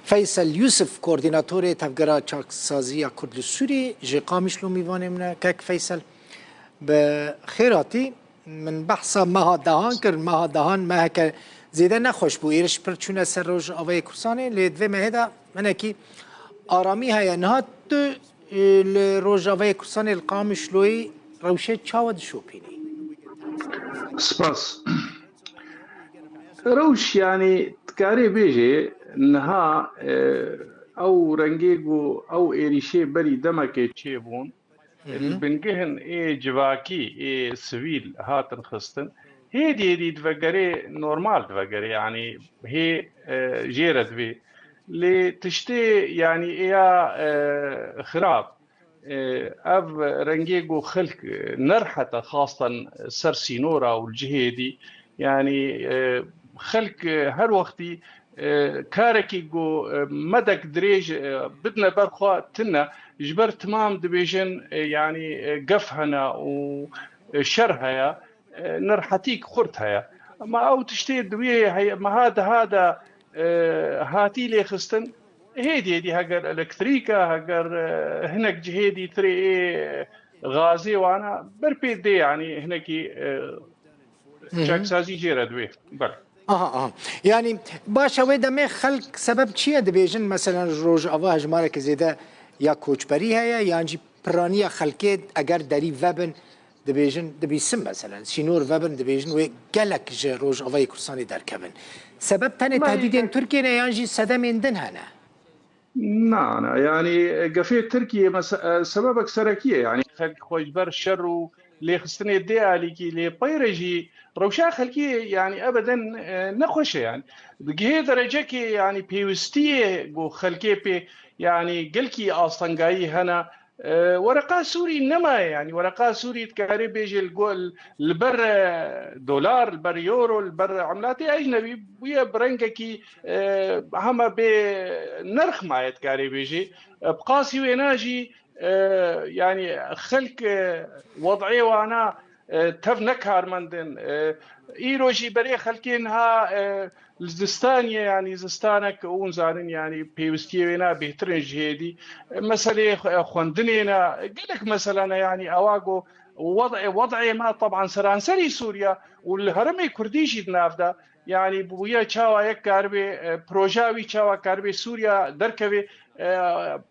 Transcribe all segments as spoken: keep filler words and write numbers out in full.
Feysel Yusuf, koordînatorê Tevgera Çaksazî ya Kurd li Sûrî, ji Qamişlo mîvanê min e. Kek Feysel, bi xêr hatî. Min behsa meha dehan kir. Meha dehan meheke zêde nexweş bû. Êriş pir çûne ser Rojavayê Kurdistanê, lê di vê mehê de hinekî aramî heye. Niha tu, e, li Rojavayê Kurdistanê, li Qamişloyê rewşê çawa dişopînî? Spas. Rewş, yanî, dikarê bêjê niha, e, ew rengê ku ew êrîşê berî demekê çêbûn, Hı hı. li bingehên ê civakî, ê sivîl hatin xistin. Hêdî hêdî divegerê normal divegerê, yanî hê, e, jê re divê. Lê tiştê, yanî êya, e, xirab, e, ev rengê ku xelk, e, nerhete xastan ser sînora û li cihê dî, yanî, e, xelk, e, her wextî, e, karekî ku, e, medek dirêj, e, bidine ber xwe tune, ji ber timam dibêjin, e, yanî, e, gef hene û, e, şer heye, e, nerhetîk xurt heye. Ama ew tiştê di wê heye, meha deha de, e, hatî lêxistin, hêdî hêdî heger elektrîk e, heger, e, hinek cihê dîtirê ê gazê wana ber pê dê, yanî hinekî, e, Hı hı. çaksazî jê re divê. Belê. Aha, aha. Yanî, baş e, wê demê xelk sebeb çi ye dibêjin? Meselen, ji Rojava hejmareke zêde ya koçberî heye, yan jî piraniya xelkê eger derî vebin, dibêjin, dibîsin meselen, sînor vebin, dibêjin wê gelek ji Rojavayê Kurdistanê derkevin. Sebeb tenê Ma tehdîdên Tirkiyê ne, yan jî sedemên din hene? Na, na, yanî gefê Tirkiyê mese-, e, sebebek serekî ye. Yanî xelk xwe ji ber şer û lêxistinê dê alîkî, lê pey re jî rewşa xelkê, yanî ebeden, e, nexweş e. Yanî digihê derecekê, yanî pêwistiyê ku xelkê pê, yanî gelkî astengayî hene. E, wereqa Sûrî nemaye, yanî wereqa Sûrî dikarê bêjê li go-, li ber, e, dolar, li ber euro, li ber emlatê ecnebî bûye bi rengekî, e, hema bê nerx maye dikarê bêjê. E, bi qasî wêna jî, e, yanî xelk, e, wed'ê wana, e, tev ne karmend in. E, îro jî berê xelkê niha, e, li zistaniyê, yanî zistanek hûn zanin, yanî pêwistiyê wêna bêhtir in ji hêdî. E, meseleyê xwe-, xwendinê ne, gelek mesele ne, yanî ewa ku wed'ê, wed'ê me teban seranserî Sûriya û li herêmê Kurdî jî di nav de, yanî bûye çawa yek karibê, e, proja wî çawa karibê Sûriya derkevê, e,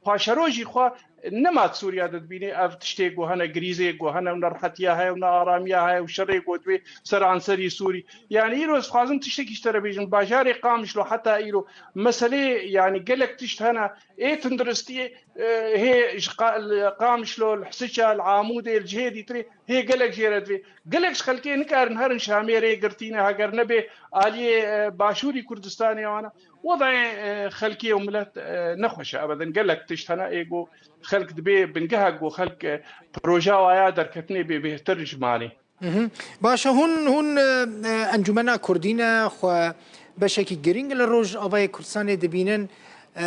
paşerojî xwe nema di Sûriya de dibînî ev tiştê ku hene, grîzê ku hene û nerhetiya heye û nearamiya heye û şerê ku divê seranserî Sûrî. Yanî îro ez dixwazim tiştekî ji te re bêjim. Bajarê Qamişlo heta îro meselê, yanî gelek tişt hene. Ê tunduristiyê, e, hê ji Qa-, li Qamişlo, li Hisiça, li Amûdê, li cihê dîtirê hê gelek jê re divê. Gelek ji xelkê nikarin herin Şamê rê girtîne, heger nebê aliyê, e, Başûrî Kurdistanê wana. Wedayê, e, xelkê û milet, e, nexweş e ebeden. Gelek tişt hene ê ku xelk dibê bingehek ku xelk, e, proja waya derketinê bê bêhtir ji malê. Mhm. Baş e, hûn, hûn, e, e, Encûmena Kurdî ne, xwe beşekî girîng li Rojavayê Kurdistanê dibînin. E,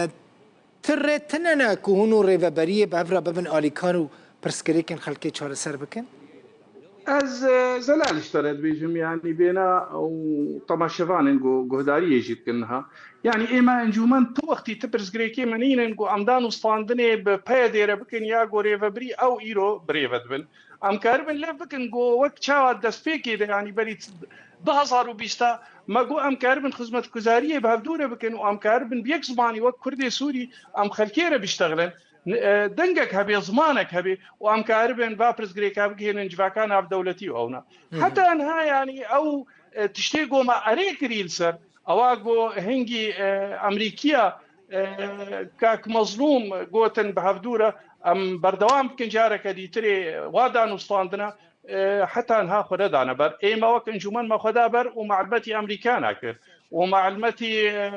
ti rê tune ne ku hûn û rêveberiyê bi hev re bibin alîkar û pirsgirêkên xelkê çareser bikin? Ez, e, zelal ji te re dibêjim, yanî bêna û temaşevanên ku guhdariyê jî dikin niha. Yanî ême encûmen tu wextî ti pirsgirêkê me nînin ku em dan û standinê bi P Y D'ê re bikin ya ku rêvebirî ew îro bi rê ve dibin. Em karibin lev bikin ku wek çawa destpêkê de, yanî berî du hezar û bîst a me got em karibin xizmetguzariyê bi hevdû re bikin û em karibin bi yek zimanî wek Kurdê Sûrî em xelkê re biştexilin. N-, e, dengek hebe, zimanek hebe û em karibin va pirsgirêka bigihînin civaka navdewletî û ewna. Hı hı. Heta niha, yanî ew, e, tiştê ku me erê kirî li ser, ewa ku hingî, e, Amerîkiya, e, kak Mezlûm gotin bi hevdû re, em berdewam bikin careke dîtirê wa danûstandina, e, heta niha xwe nedane ber. Ê me wek encûmen me xwe da ber û me hilmetî Amerîkana kir û me hilmetî, e,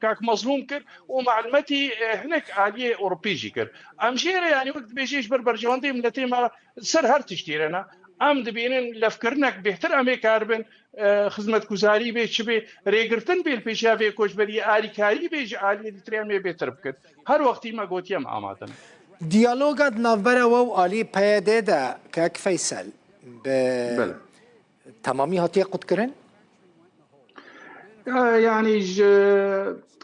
kak Mezlûm kir û me hilmetî, e, hinek aliyê Ewropî jî kir. Em jê re, yanî wek dibêjê ji ber berjewendê miletê me ser her tiştî re ne. Em dibînin levkirinek bêhtir em ê karibin, e, xizmetguzarî bê, çi bê, rêgirtin bê li pêşiya vê koçberiyê, alîkarî bê ji aliyê dîtirê em ê bêtir bikin. Her wextî me gotiye em amade ne. Diyaloga di navbera we û alî P Y D de, kek Feysel, bi Belê. temamî hatiye qutkirin? E, yanî ji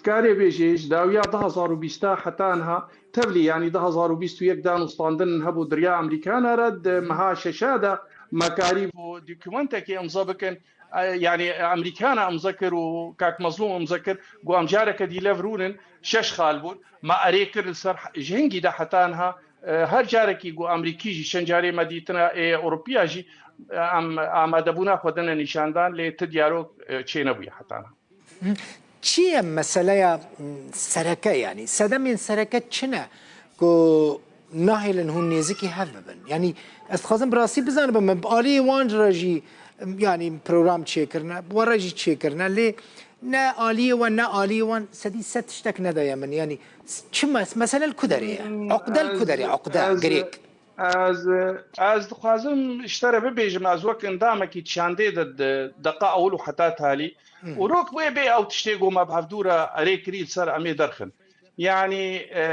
Karê bêjê ji dawiya du hazar û bîst heta niha tevlî, yanî du hazar û bîst û yek danûstandin hebû di riya Amerîkana re, di meha şeşa de me karîbû dokumentekê imza bikin. E, yanî Amerîkana imza kir û kak Mezlûm imza kir, ku em careke dî lev rûnin, şeş xal bûn. Me erê kir li ser, ji hingî de heta niha, e, her carekî ku Amerîkî jî çend carê me dîtina ê Ewropiya jî, e, em amadebûna xwe dine nîşandan, lê ti diyalog, e, çênebûye heta niha. Çi ye meseleya, m, sereke, yanî sedemên sereke çi ne ku nahêlin hûn nêzikî hev bibin? Yanî ez dixwazim bi rastî bizanibim, min bi aliyê wan re jî, m, yanî program çêkirine, bi we re jî çêkirine, lê ne aliyê we ne aliyê wan sedî sed tiştek nedaye min. Yanî s-, çi mes-, mesele li ku derê ye? Uqde li ku derê ye? Uqde, girêk. Ez, ez dixwazim ji te re bibêjim, ez wek endamekî çandê de di deqa ewil û heta talî. Û rok wê bê ew tiştê ku me bi hevdû re erê kirî li ser em ê derxin. Yanî, e,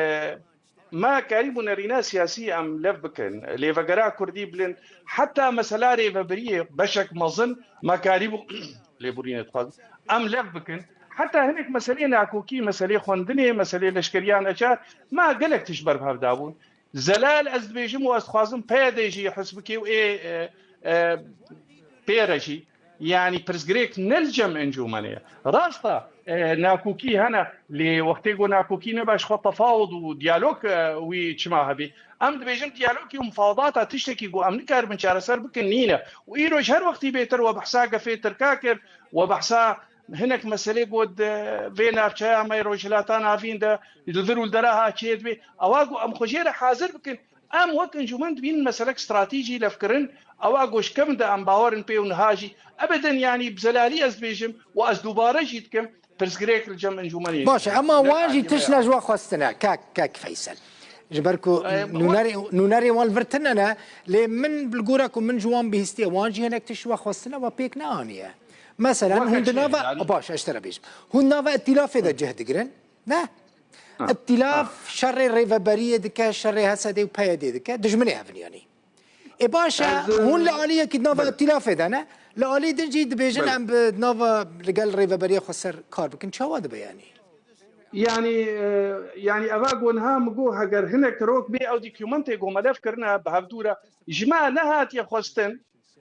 me karîbû nerîna siyasî em lev bikin. Lê vegera kurdî bilind, heta mesela rêvebiriyê beşek mezin me karîbû lêborînê dixwazim em lev bikin. Heta hinek meselê nakokî, meselê xwendinê, meselê leşkeriya neçar, me gelek tişt ber bi hev dabûn. Zelal ez dibêjim û ez dixwazim P Y D jî hez bike û ê, e, e, pê re jî, yanî pirsgirêk ne li cem encûmenê ye. Rast e, e, nakokî hene, lê wextê ku nakokî nebe ji xwe tefawud û diyalog, e, wî çima hebê? Em dibêjin diyalogî û mufawedata tiştekî ku em nikaribin çareser bikin nîne. Û îro ji her wextî bêtir we behsa gefê Tirka kir, we behsa hinek meselê ku di vê navçeya me yê Rojhilata Navîn de li vir û li dera ha çê dibê, ewa ku em xwe jê re hazir bikin. Em wek encûmen dibînin meselek stratejî levkirin, ewa ku ji kevin de em bawerin pê û niha jî ebeden, yanî bi zelalî ez dibêjim û ez dubare jî dikim, pirsgirêk li cem encûmenê. Baş e, ema wan jî tişt ne ji we xwestine, kak, kak Feysel. Ji ber ku, e, nûnerê, nûnerê wan li vir tune ne, lê min li gora ku min ji wan bihîstiye, wan jî hinek tişt ji we xwestine, we pêk neaniye. Meselen, hûn di nava, yanî, baş, ez ji te re bêjim. Hûn nava îtîlafê de cih digirin, ne? Ha. Îtîlaf şerê rêveberiyê dike, şerê H S D û P Y D dike, dijminê hev in yanî. Ê baş e, hûn li aliyekî di nava îtîlafê de ne, li alî din jî dibêjin em bi nava li gel rêveberiya xweser kar bikin. Çawa dibe yanî? Yanî, e, yanî eva ku niha min got, heger hinek rok bê ew dokumentê ku me lev kirine bi hevdû re, ji me nehatiye xwestin,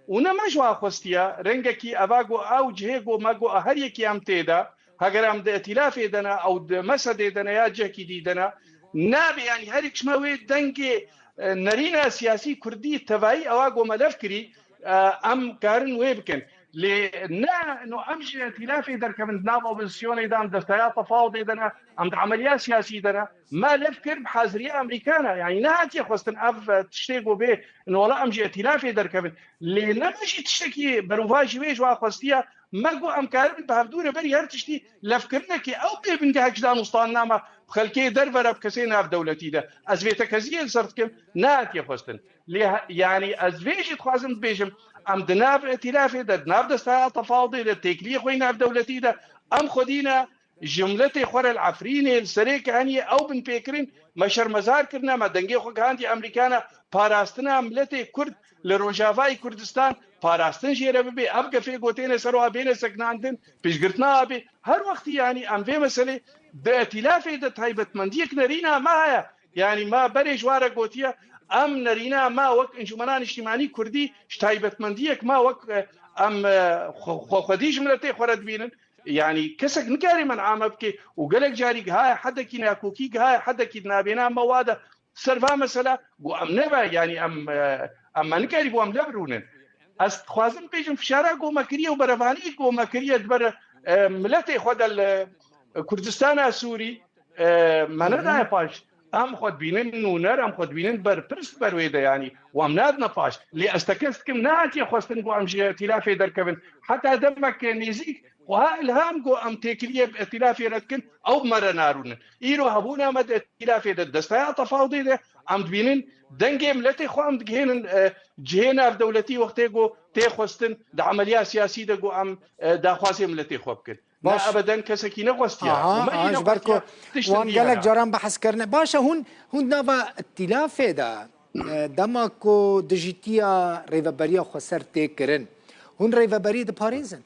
û ne me ji wan xwestiye, rengekî eva ku ew cihê ku me got her yekî em tê de, heger em di îtîlafê de ne, ew di mesedê de ne ya cihekî dî de ne, nabe, yanî her yek ji me wê dengê, e, nerîna siyasî kurdî tevayî ewa ku me lev kirî, e, em karin wê bikin. Lê ne, no em ji îtîlafê derkevin, di nav opozîsyonê de em desteya tefawudê de ne, em di emeliya siyasî de ne. Me lev kir bi haziriya Amerîkana, yanî nehatiye xwestin ev, e, tiştê ku bê, no wela em ji îtîlafê derkevin. Lê ne me jî tiştekî berovajî wê ji wan xwestiye, me got em karibin bi hevdû re berî her tiştî levkirinekê ew bê bingehek ji danûstandina me bi xelkê derve re, bi kesê navdewletî de. Ez vê tekeziyê li ser dikim, nehatiye xwestin. Lê he-, yanî ez vê jî dixwazim dibêjim, em di nav îtîlafê de, di nav desteya tefawudê de, têkiliyê xwe yê navdewletî de, em xwedî ne ji miletê xwe re li Efrînê, li Serê Keheniyê ew binpêkirin, me şermezar kirine, me dengê xwe gihandiye Amerîkana, parastina miletê Kurd li Rojavayê Kurdistan, parastin jê re bibe, ev gefê gotêne ser wa bêne sekinandin, piştgirtina abê. Her wextî yanî em vê meselê di îtîlafê de taybetmendiyek nerîna me heye. Yanî me berê ji wan re gotiye, em nerîna me wek Encûmena Niştimanî Kurdî ji taybetmendiyek me wek, e, em, e, xwe, xwe xwedî ji miletê xwe re dibînin. Yanî kesek nikare men'a me bike û gelek carî gihaye hedekî nakokî, gihaye hedekî di nabêna me wa de ser va mesela, got em nebe, yanî em, e, em me nikarî, got em lev rûnin. Ez dixwazim bêjim fişara ku me kiriye û berevaniyê ku me kiriye di ber, e, miletê xwe de li Kurdistana Sûrî, e, me nedaye paş. Em xwe dibînin nûner, em xwe dibînin berpirs di ber wê de, yanî wan nadine paş. Lê ez tekez dikim, nehatiye xwestin ku em ji îtîlafê derkevin. Heta demek nêzîk, wiha ilham ku em têkiliyê bi îtîlafê re dikin, ew bi me re narûnin. Îro hebûna me di îtîlafê de, desteya tefawudê de, em dibînin dengê miletê xwe em digihênin, e, cihê navdewletî wextê ku tê xwestin di emeliya siyasî de ku em, e, daxwazê miletê xwe bikin. Baş. Me ebeden kesekî nexwestiye. Aha, û me jî aha, ji ber ku nexwestiye tiştin wan gelek caran behs kirine. Baş e, hûn, hûn di nava îtîlafê de, e, dema ku dijîtiya rêveberiya xweser tê kirin, hûn rêveberiyê diparêzin?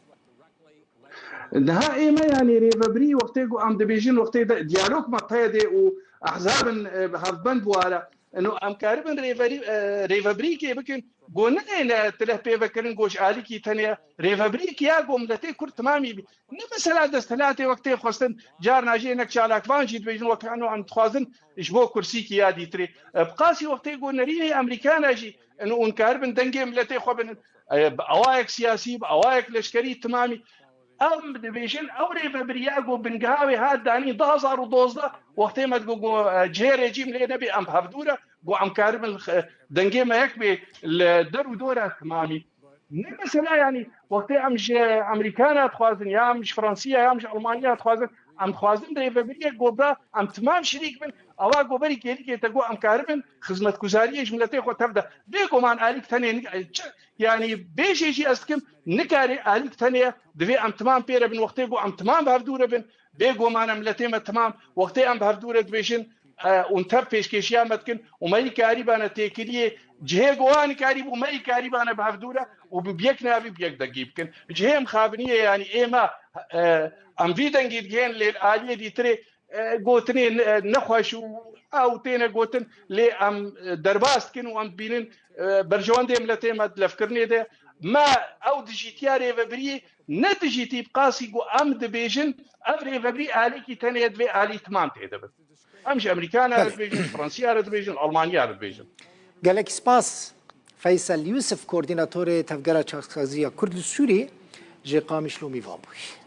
Niha ê me, yanî rêvebirî wextê ku em dibêjin, wextê de diyalog me peyde û ehzabin, e, hevbend ware. Eno em karibin rêverî, e, rêvebirîkê bikin. Go neyne tileh pê vekirin, go ji alîkî tenê rêvebirîk ya go miletê Kurd timamî bî. Ne mesela desthilatê wextê xwestin, carna jê nek çalakvan jî dibêjin, wek eno em dixwazin ji bo kursîkî ya dîtirê. E, bi qasî wextê go nerînê Amerîkana jî, eno hûn karibin dengê miletê xwe binin. E, bi awayek siyasî, bi awayek leşkerî timamî. Em dibêjin ew rêvebiriya ku bingeha wê hat danîn du hazar û dozdeh, wextê me digo ku, e, cihê rejîm lê nebê, em bi hevdû re, ku em karibin, e, dengê me yek bê li der û dora timamî. Ne mesela, yanî wextê em ji Amerîkana dixwazin, ya em ji Fransiya, ya em ji Almanya dixwazin, em dixwazin rêvebiriyek ku bira em timam şirîk bin, ewa ku berî kêlîkê te ku em karibin xizmetguzariyê ji miletê xwe tev de. Bêguman alîk tenê nik-, çi, yanî bêjê jî ez dikim, nikarê alîk tenê ye, divê em timam pê re bin, wextê ku em timam bi hevdû re bin, bêguman em miletê me timam, wextê em bi hevdû re dibêjin, e, ûn tev pêşkêşiya me dikin û me yî karîbane têkiliyê, cihê ku wan karîbû me yî karîbane bi hevdû re û bi, bi yek navî bi yek dengî bikin. Cihê mixabiniyê, yanî ê me, e, em vî dengî digihên lê li aliyê dîtirê, e, gotinên, e, nexweş û ew têne gotin, lê em, e, derbas dikin û em dibînin, e, berjewendê miletê me di levkirinê de. Me ew dijîtiya rêvebiriyê ne dijîtî bi qasî ku em dibêjin, ev rêvebirî alîkî tenê ye, divê alî timam tê de bin. Em ji Amerîkana re Belê. dibêjin, ji Fransiya re dibêjin, Almanya re dibêjin. Gelek spas. Feysel Yusuf, koordînatorê Tevgera Çaksazî ya Kurd li Sûrî, ji Qamişlo mîvan bûyî.